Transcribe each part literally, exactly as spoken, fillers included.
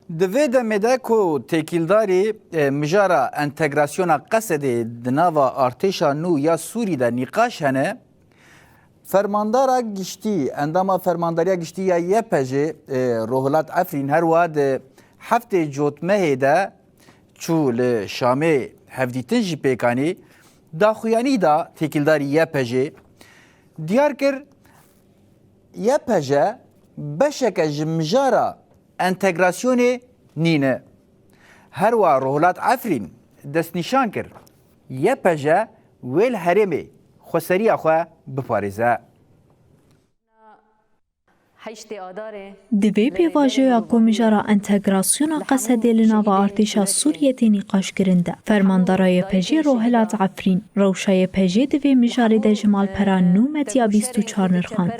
Di vê demê de ku têkildarî, e, mijara entegrasyona Qesedê di nava artêşa nû ya Sûrî de nîqaş hene, fermandara giştî, endama fermandariya giştî ya Y P G, e, Rohilat Efrîn, herwa di heftê Cotmehê de çû li Şamê hevdîtin jî pêk anî, daxuyanî da têkildarî Y P G, diyar kir, Y P G beşeke ji mijara entegrasyonê nîne. Herwa Rohilat Efrîn destnîşan kir, Y P G wê li herêmê xweseriya xwe biparêze. Di vê pêvajoya ku mijara entegrasyona Qesedê li nava artêşa Sûriyê tê nîqaşkirin de, fermandara Y P G Rohilat Efrîn, rewşa Y P G di vê mijarê de ji malpera nû medya bîst û çar nirxand.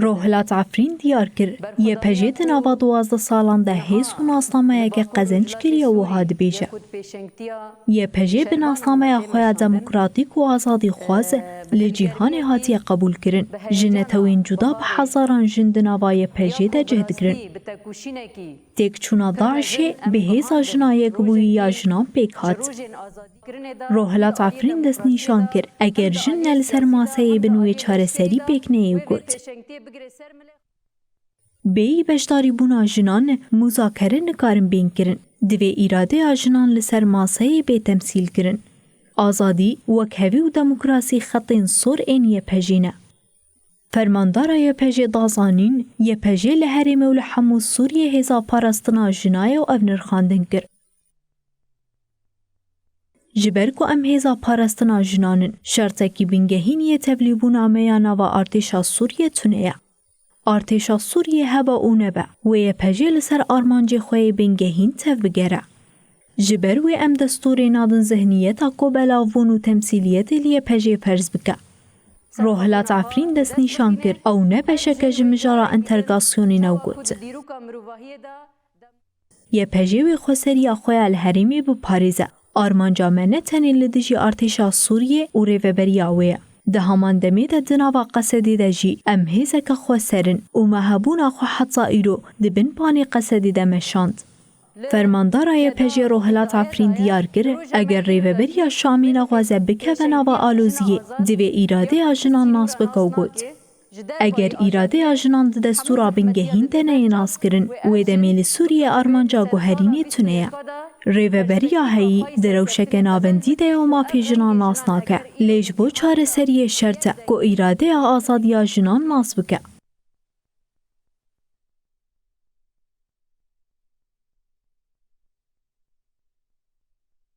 Rohilat Efrîn diyar kir, Y P G di nava duwazdeh salan de hêz û nasnameyeke qezenc kiriye û wiha dibêje, Y P G bi nasnameya xwe ya demokratîk û azadîxwaz li cîhanê hatiye qebûlkirin. Ji netewên cuda bi hezaran jin di nava Y P G de cih digirin. Têkçûna DAIŞê bi hêza jina yekbûyî ya jinan pêk hat. Rohilat Efrîn destnîşan kir, eger jin ne li ser maseyê bin wê çareserî pêk neyê û got, Bêyî beşdarîbûna jinan muzakere nikarin bên kirin. Divê îradeya jinan li ser maseyê bê temsîlkirin. Azadî, wekhevî û demokrasî xetên sor ên Y P G ne. Fermandara Y P G da zanîn, Y P G li herêmê û li hemû Sûriyê hêza parastina jina ye û ev nirxandin kir. Ji ber ku em hêza parastina jinan in, şertekî bingehîn yê tevlîbûna me ya nava artêşa Sûriyê tune ye. Artêşa Sûriyê hebe û nebe, wê Y P G li ser armancê xwe yê bingehîn tevbigere. Ji ber wê em destûrê nadin zihniyeta ku belavbûn û temsîliyetê li Y P G ferz bike. Rohilat Efrîn destnîşan kir, ew ne beşeke ji mijara entergasyonê ne û got, Y P G wê xweseriya xwe ya li herêmê biparêze. Armanca me ne tenê li dijî artêşa Sûriyê û rêveberiya wê ye. Di heman demê de di nava Qesedê de jî em hêzeke xweser in û me hebûna xwe heta îro di bin panê Qesedê de meşand. Fermandara Y P G Rohilat Efrîn diyar kir, eger rêveberiya Şamê nexwaze bikeve nava aloziyê, divê îradeya jinan nas bike û got, Eger îradeya jinan di destûra bingehîn de neyê naskirin, wê demê li Sûriyê armanca guherînê tune ye. Rêveberiya heyî di rewşeke navendî de ye û mafê jinan nas nake. Lê ji bo çareseriyê şert e ku îradeya azadiya jinan nas bike.